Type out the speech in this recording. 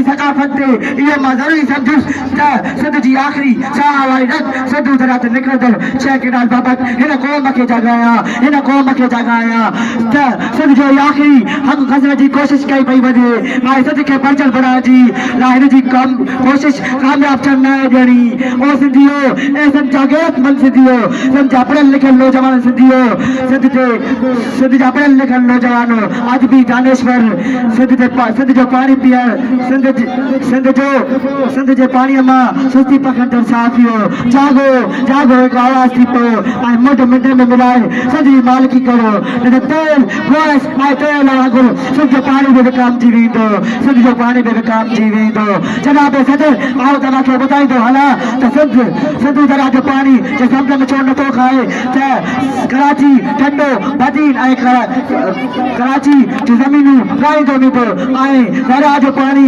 ثقافت تي اهو مان ضروري سمجهيس ته سنڌ جي آخري ساهه واري رڳ سنڌو درياء تي نڪرندڙ ڇهه ڪئنال بابت هن قوم کي جاڳايان، هن قوم کي جاڳايان ته سنڌ جو هي آخري حق کسڻ جي ڪوشش ڪئي پئي وڃي ۽ سنڌ کي پرچل بڻائڻ جي لاء هن جي ڪوشش ڪامياب ٿيڻ ناهي ڏيڻي. او سنڌيو! اي سنڌ جا غيرتمند سنڌيو! سنڌ جا پڙهيل لکيل نوجوان سنڌيو! سنڌ تي سنڌ جا پڙهيل لکيل نوجوانو، ادبي دانشور، سنڌ تي سنڌ جو پاڻي پيئڻ، سنڌ سنڌ جو سنڌ جي پاڻيء مان سستي پکڙندڙ صحافيو، جاڳو، جاڳو هڪ آواز ٿي پئو ۽ منڍ منڍ ۾ ملائي سنڌ جي مالڪي ڪريو، نه ته تيل، گئس ۽ تيل وانگر سنڌ جو پاڻي به وڪامجي ويندو، سنڌ جو پاڻي به وڪامجي ويندو. جناب صدر، آئون توهان کي ٻڌائيندو هلان ته سنڌ سنڌو درياء جو پاڻي جي سمنڊ ۾ ڇو نٿو کائي ته ڪراچي، ٺٽو، بدين ۽ ڪراچي جون زمينون ڳائيندو ويندو ۽ درياء جو پاڻي